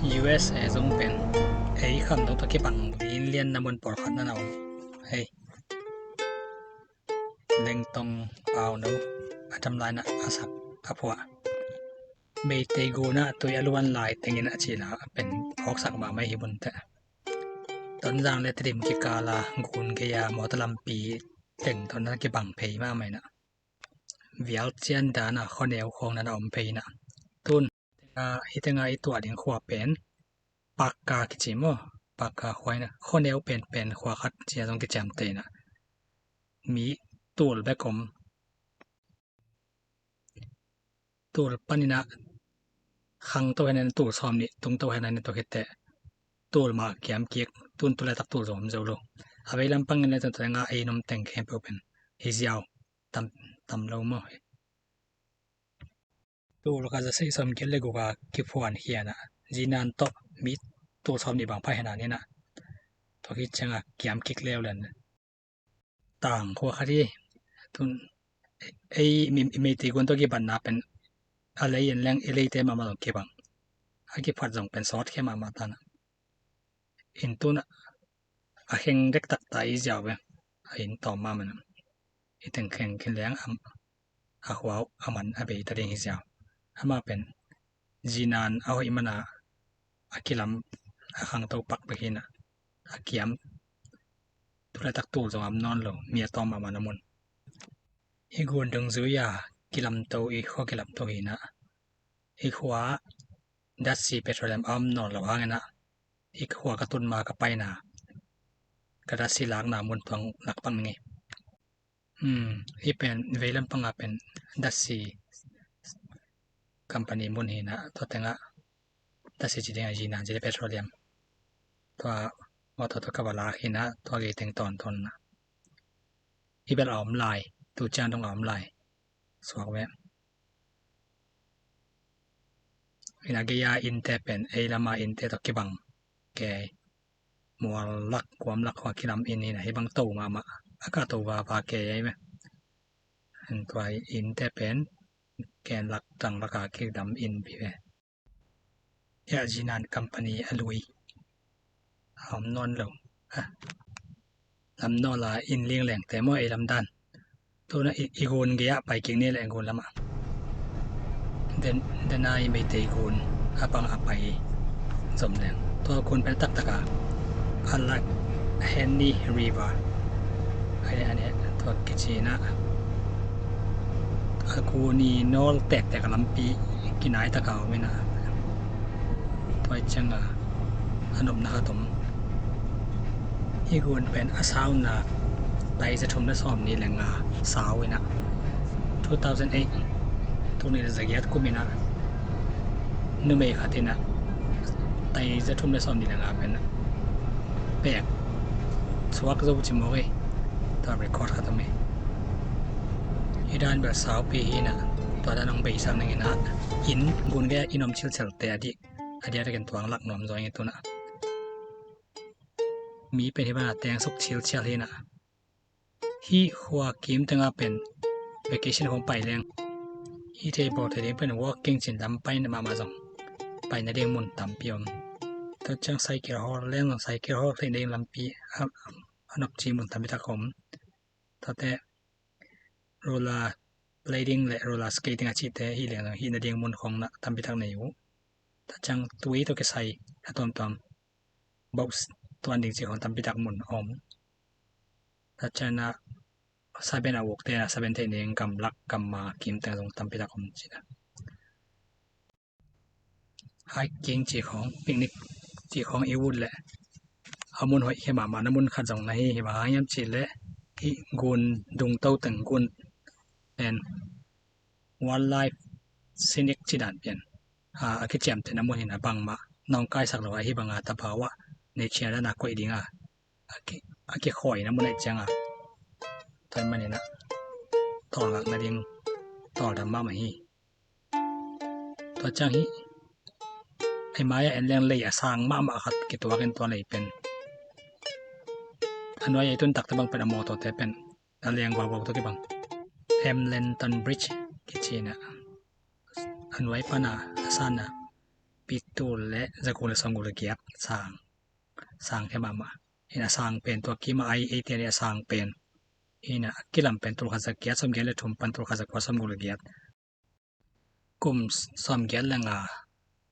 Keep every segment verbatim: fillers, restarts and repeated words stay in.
U S A zong pen ei kham dong tawh kibang lianlian na mun pawlkhat na na om. Hei, Lengtong Pauno a tamlai na a sak a phuah Meitei gun ah tui a luan lai tengin a cila a pen phawksak mahmah hi bunteh. Tonzang le Tedim kikala gun gei-a mawtaw lampi teng tawh na kibang phei mahmah inah, vial cian dana khuaneu khawng na na om phei inah. Tun hitenga i tuah ding khua pen Pakka kici maw? Pakka khua inah, khuaneu penpen khua khat cia zong kiciamteh inah, mi tul bek om. Tul paninah khangto henah tul sawm nih, tungto henah nih tawh khitteh tul mah kiam kik, tun tu laitak tul zong om zo lo. A vei lampang in le tun tengah ei nom teng khempeuh pen hi ziau, tam, tam lo maw? Tul khat za sei sawm giat le guk a kiphuan khianah zinan tawh mi tul sawm nih bang pha henah ninah, tua khit ciangah kiam kik leuleu. Tang khua khat hi. Tun ei mi, Meitei gun tawh kibatna pen a lei in leng i leite mahmah zong kibang, a kiphat zong pen sawt khia mahmah tanah. In tunah a kheng dektak ta i ziau ve. A in tawm mahmah inah, i teng kheng khin leng a, a khua uh a man a bei ta ding hi ziau. Amah pen zinan a hoih mana a kilam, a khangto pak bek hinah, a kiam tu laitak tul zong om nawn lo, mi a tawm mahmah na mun. Hih gun dungzui-a kilamto, i khua kilamto hinah, i khua Dutch Sea Petroleum a om nawn lo hanginah, i khua ka tun ma ka paina, ka Dutch Sea lakna mun tuang lak pang ning hi. Hmm, hih pen vei lampanga pen Dutch Sea company mun hinah, tua tengah Dutch Sea ci dingah zinan ci le petroleum. Tua mawtaw tua ka va lak hinah, tua gei teng tawntawn inah, hih bel a om lai, tu ciang dong a om lai suak ve. Inah gei-a innte pen ei lama innte tawh kibang kei, mual lak kuam lak khua kilam inn hinah, hih bang to mahmah, a kah to vava kei ei ve. Tua innte pen ken lak tang laka kilam inn pi ve. Hiah zinan company a lui a om nawn lo. Lam nawla inn lianglengte maw ei lamdan. Tunah i, i gun gei-ah pai kik ni leh gun lamah. Den, denai Meitei gun a bang a pai zom leng, tua gun pen taktak a, Allegheny River a, a, tua kici inah, a gun i nawl tektek a lampi kinai taka om inah, tua cianga a nopna khat om. Hih gun pen a sauna tai za thum le sawm nih le nga sau inah, two thousand eight, tul nih le za giat kum inah, numei khat inah tai za thum le sawm nih le nga pen pek suak zo ci mawk hi. Tua record khat om hi. Hih dan bel saupi hi inah, tua dan hong beisak ning inah, inn gun gei-ah inn om chilchelte a dih, a diakdiakin tuang lak nuam zaw ing hi tunah. Mi pen hih bana tengsuk chilchial hi inah. Hih khua kim tengah pen vacation hong pai leng, hih thei bawl thei ding pen walking cin lam pai mahmah zong, paina ding mun tampi om. Tua ciang cycle hawl leng zong cycle hawl theihna ding lampi a, a nop ci mun tampi tak om. Tuate roller blading le roller skating a cihte hih leng zong hihna ding mun khawng na tampi tak nei uh. Tua ciang tui tawh kisai a tuamtuam boat tuan ding cih khawng tampi tak mun om. Tua ciang a saben a ukte a saben theih ning gamlak gamma kim teng zong tampi tak om cih a. Hiking cih khawng, picnic cih khawng i ut leh a mun hoih khia mahmah na mun khat zong na hi. Hih bang hang hiam cih leh hih gun dungto teng gun pen wildlife scenic cih dan pian a, a kiciamteh na mun hi inah, bangmah nawngkaisak lo a, hih banga tabau ah nature dana koih dinga a ki, a kikhawi na mun ahih cianga, tua ahih manin ah tawlngakna ding tawldam mahmah hi. Tua ciang hih ei mai-ah en leng lei a sang mahmah khat kituakin tua lei pen a nuai ei tun takte bang pen a mawtawte pen a leng vauvau tawh kibang Hamilton Bridge kici inah, a nuai pana a sanna Pi tul le za guk le sawmguk le giat sang. Sang khia mahmah. Hi na, a sang pen tua kim a, ei, ei te ni a sang pen. Hi na, a kilam pen tul khat za giat sawmgiat le thum pan tul khat za kua sawmguk le giat. Kum sawmgiat le nga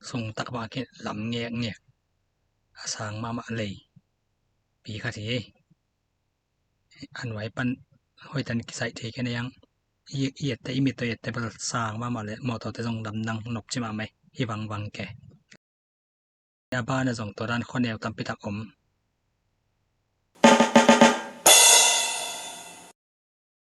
sung tak bang a kilam ngekngek. A sang mahmah lei pi khat hi. A nuai pan hoih tan kisai thei kei na yang. I, i ette, i mit tawh i ette bel sang mahmah le mawtawte zong lamdang nop ci mahmah hi. Hi vangvang ke. A ban ah zong tua dan khuaneu tampi tak om.